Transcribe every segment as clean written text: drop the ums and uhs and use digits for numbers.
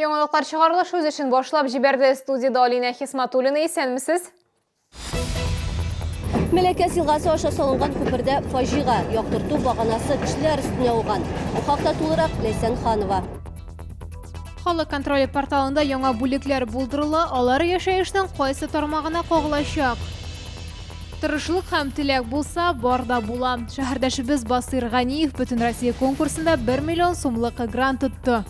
Яңалыклар чыгарылыш үз эшен башлап җибәрде. Студиядә Алинә Хисматуллина, исәнмесез. Мәләкәс елгасы аша салынган күпердә фаҗига, яктырту баганасы кешеләр өстенә ауган. Бу хакта тулырак Ләйсән Ханова. Халык контроле порталында яңа бүлекләр булдырыла, алар яшәешнең кайсы тармагына кагылачак? Тырышлык һәм теләк булса, бар да була. Шәһәрдәшебез Басыйр Ганиев Бөтенроссия конкурсында 1 миллион сумлык грант отты.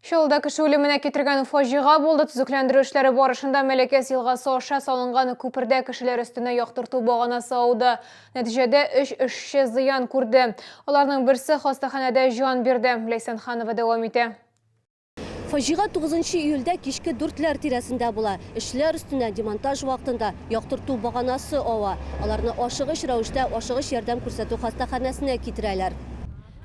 Чаллыда кеше үлеменә китергән фаҗига булды. Төзекләндерү эшләре барышында Мәләкәс елгасы аша салынган күпердә кешеләр өстенә яктырту баганасы ауды. Нәтиҗәдә өч эшче зыян күрде. Аларның берсе хастаханәдә җан бирде. Ләйсән Ханова дәвам итә. Фаҗига 9 июльдә кичке дүртләр тирәсендә була. Эшчеләр өстенә демонтаж вакытында яктырту баганасы ава. Аларны ашыгыч рәвештә ашыгыч ярдәм күрсәтү хастаханәсенә китерәләр.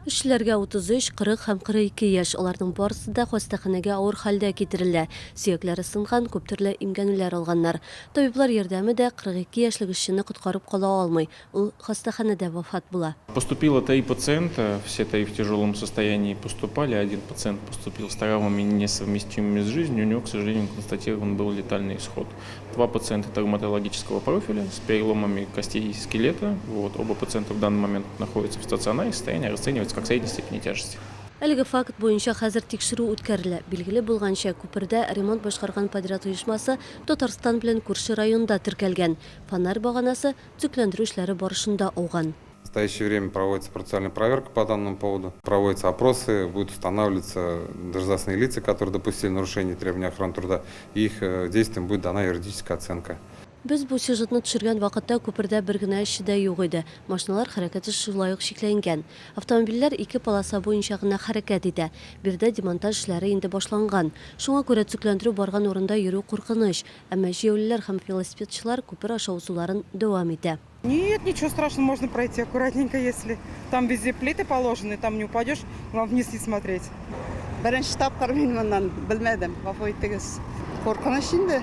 Эшчеләргә 33, 40 һәм 42 яшь. Аларның барысы да хастаханәгә авыр хәлдә китерелә. Сөякләре сынган, күптөрле имгәнүләр алганнар. Табиблар ярдәме дә 42 яшьлек эшчене коткарып кала алмый. Ул хастаханәдә вафат була. Поступило три пациента, все три в тяжелом состоянии поступали. Один пациент поступил с травмами, несовместимыми с жизнью, у него, к сожалению, констатирован был летальный исход. Два пациента травматологического профиля с переломами костей и скелета. Вот, оба пациента в данный момент находятся в стационаре, состояние расценивается как средней степени тяжести. Әлеге факт буенча хәзер тикшерү үткәрелә. Билгеле булганча, күпердә ремонт башкарган подряд оешмасы Татарстан белән күрше районда теркәлгән. Фонарь баганасы төзекләндерү эшләре барышында ауган. В настоящее время проводится процессуальная проверка по данному поводу. Проводятся опросы, будут устанавливаться должностные лица, которые допустили нарушение требований охраны труда, и их э, действиям будет дана юридическая оценка. Без бу сюжетны төшергән вакытта күпердә бер генә эшче дә юк иде. Машиналар хәрәкәте шулай ук чикләнгән. Автомобильләр ике полоса буенча гына хәрәкәт итә. Биредә демонтаж эшләре инде башланган. Шуңа күрә төзекләндерү барган урында йөрү куркыныч. Әмма җәяүлеләр һәм велосипедчылар күпер аша узуларын дәвам итә. Нет, ничего страшного, можно пройти аккуратненько, если там везде плиты положены, там не упадешь, главное вниз не смотреть. Беренче тапкыр мин моннан белмәдем, гафу итегез. Куркыныч инде.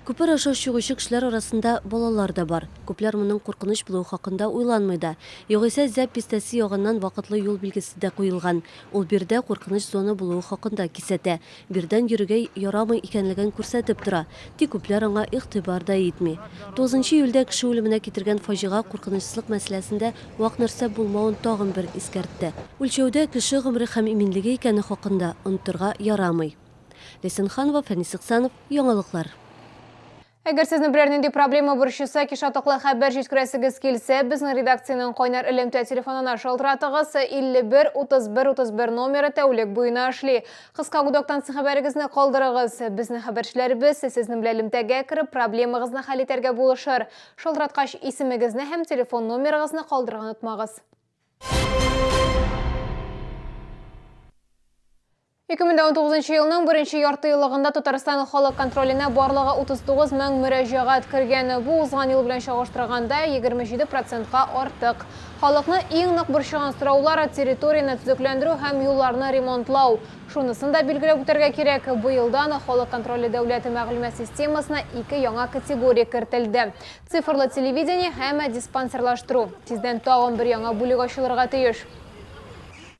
Күпер аша чыгучы кешеләр арасында балалар да бар. Күпләр моның куркыныч булуы хакында уйланмый да. Югыйсә, Зәб бистәсе ягыннан вакытлы юл билгесе дә куелган. Ул биредә куркыныч зона булуы хакында кисәтә. Биредән йөрергә ярамый икәнлеген күрсәтеп тора. Тик күпләр аңа игътибар да итми. Тугызынчы июльдә кеше үлеменә китергән фаҗига куркынычсызлык мәсьәләсендә вак нәрсә булмавын тагын бер искәртте. Үлчәүдә кеше гомере һәм иминлеге икәне хакында онытырга ярамый. Ләйсән Ханова, Фәнис Ихсанов, Яңалыклар. Әгәр сезне берәр нинди проблема борчыса, кишатыклы хәбәр җиткерәсегез килсә, безнең редакциянең кайнар элемтә телефонына шалтыратыгыз. 51 31 31 номеры тәүлек буена эшли. Кыска гудоктан соң хәбәрегезне калдырыгыз. Безнең хәбәрчеләребез сезнең белән элемтәгә кереп, проблемагызны хәл итәргә булышыр. Шалтыраткач, исемегезне һәм телефон номерыгызны калдырырга онытмагыз. 2019 елның беренче ярты еллыгында Татарстан халык контроленә барлыгы 39 мең мөрәҗәгать кергән. Бу узган ел белән чагыштырганда 27 процентка артык. Халыкны иң нык борчыган сораулар, территорияне төзекләндерү һәм юлларны ремонтлау. Шунысын да билгеләп үтәргә кирәк, быелдан Халык контроле дәүләт мәгълүмат системасына ике яңа категория кертелде, цифрлы телевидение һәм диспансерлаштыру. Тиздән тагын бер яңа бүлек ачылырга тиеш.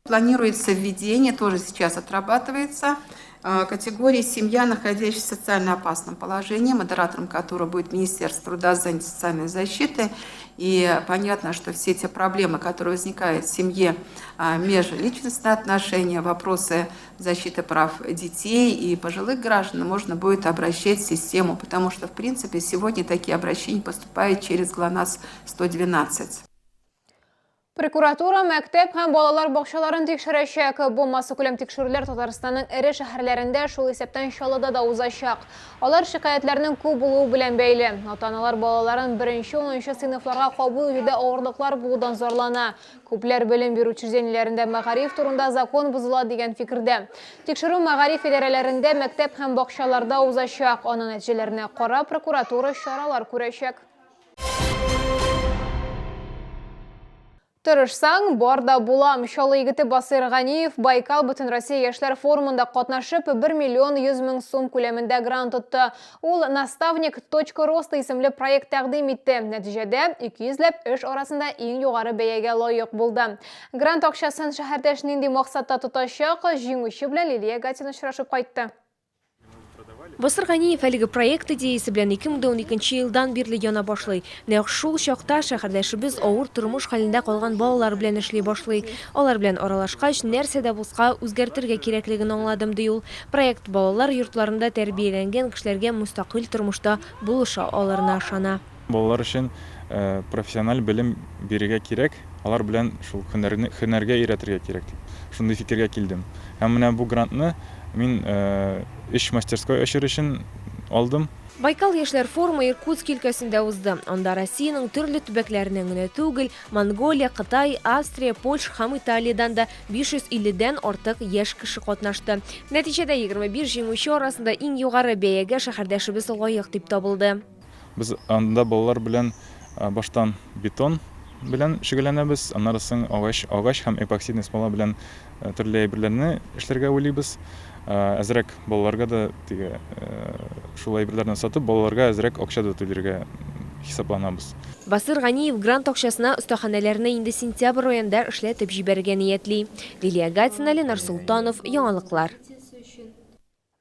Планируется введение, тоже сейчас отрабатывается, категории «Семья, находящаяся в социально опасном положении», модератором которого будет Министерство труда, занятости и социальной защиты. И понятно, что все те проблемы, которые возникают в семье, межличностные отношения, вопросы защиты прав детей и пожилых граждан, можно будет обращать в систему, потому что, в принципе, сегодня такие обращения поступают через ГЛОНАСС-112. Прокуратура мәктәп һәм балалар бакчаларын тикшерәчәк. Бу массакүләм тикшерүләр Татарстанның эре шәһәрләрендә, шул исәптән Чаллыда да узачак. Алар шикаятьләрнең күп булуы белән бәйле. Ата-аналар балаларын беренче-унынчы сыйныфларга кабул итүдә авырлыклар булудан зарлана. Күпләр белем бирү учреждениеләрендә мәгариф турында закон бозыла дигән фикердә. Тикшерү мәгариф идарәләрендә, мәктәп һәм бакчаларда узачак. Аның нәтиҗәләренә карап, прокуратура чаралар күрәчәк. Тырышсаң, бар да була. Чаллы егете Басыйр Ганиев Байкал Бөтенроссия яшьләр форумында катнашып, 1 миллион 100 мең сум күләмендә грант отты. Ул Наставник. Точка роста исемле проект тәкъдим итте. Нәтиҗәдә, 200 ләп эш арасында иң югары бәягә лаек булды. Грант акчасын шәһәрдәш нинди максатта тотачак, җиңүче белән Лилия Гатина очрашып кайтты. Басыр Ганиев әлеге проект идеясе белән 2012 елдан бирле яна башлый. Нәкъ шул чакта шәһәрдәшебез авыр тормыш хәлендә калган балалар белән эшли башлый. Алар белән аралашкач, нәрсә дә булска үзгәртергә кирәклеген аңладым, ди ул. Проект балалар йортларында тәрбияләнгән кешеләргә мөстәкыйль тормышта булыша алырына ышана. Балалар өчен профессиональ белем бирергә кирәк, алар белән шул һөнәрне һөнәргә өйрәтергә кирәк дип, шундый фикергә килдем. Һәм менә бу грантны мин өч мастерской ачыр өчен алдым. Байкал яшьләр форумы Иркутски өлкәсендә узды. Анда Россиянең төрле төбәкләреннән генә түгел, Монголия, Кытай, Австрия, Польша һәм Италиядән дә 550 дән артык яшь кеше катнашты. Нәтиҗәдә 25 җиңүче арасында иң югары бәягә шәһәрдәшебез лаек дип табылды. Без анда балалар белән баштан бетон белән шөгыльләнәбез, аннары соң агач, агач һәм эпоксидный смола белән төрле әйберләрне эшләргә уйлыйбыз. Әзрәк балаларга да теге шул әйберләрне сатып, балаларга әзрәк акча да түләргә хисапланабыз. Басыйр Ганиев грант акчасына остаханәләрне инде сентябрь аенда эшләтеп җибәрергә ниятли. Лилия Гатина, Ленар Солтанов, Яңалыклар.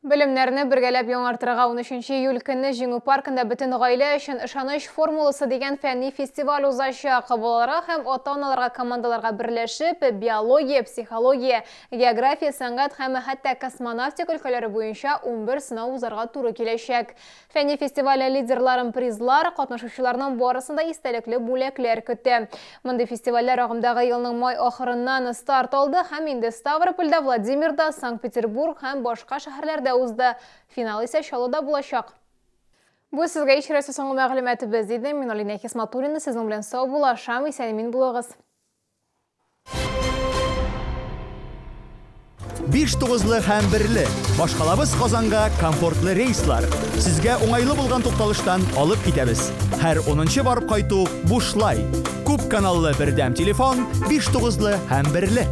Белемнәрне бергәләп яңартырга 13 июль көнне Җиңү паркында бөтен гаилә өчен Ышаныч формуласы дигән фәнни фестиваль узачак. Балаларга һәм ата-аналарга командаларга берләшеп, биология, психология, география, сәнгать һәм хәтта космонавтика өлкәләре буенча 11 сынау узарга туры киләчәк. Фәнни фестиваль лидерларын призлар, катнашучыларның барысын да истәлекле бүләкләр көтә. Мондый фестивальләр агымдагы елның май ахырыннан старт алды һәм инде Ставропольдә, Владимирда, Санкт-Петербург һәм башка шәһәрләрдә узды. Финал исә Чаллыда булачак. Бу сезгә ишерәсе соңгы мәгълүматыбыз иде. Мин Алинә Хисматуллина сезнең белән саубуллашам. Исән-имин булыгыз. Биш тугызлы һәм берле. Башкалабыз Казанга комфортлы рейслар. Сезгә уңайлы булган тукталыштан алып китәбез. Һәр унынчы барып кайту бушлай. Күп каналлы бердәм телефон, биш тугызлы һәм берле.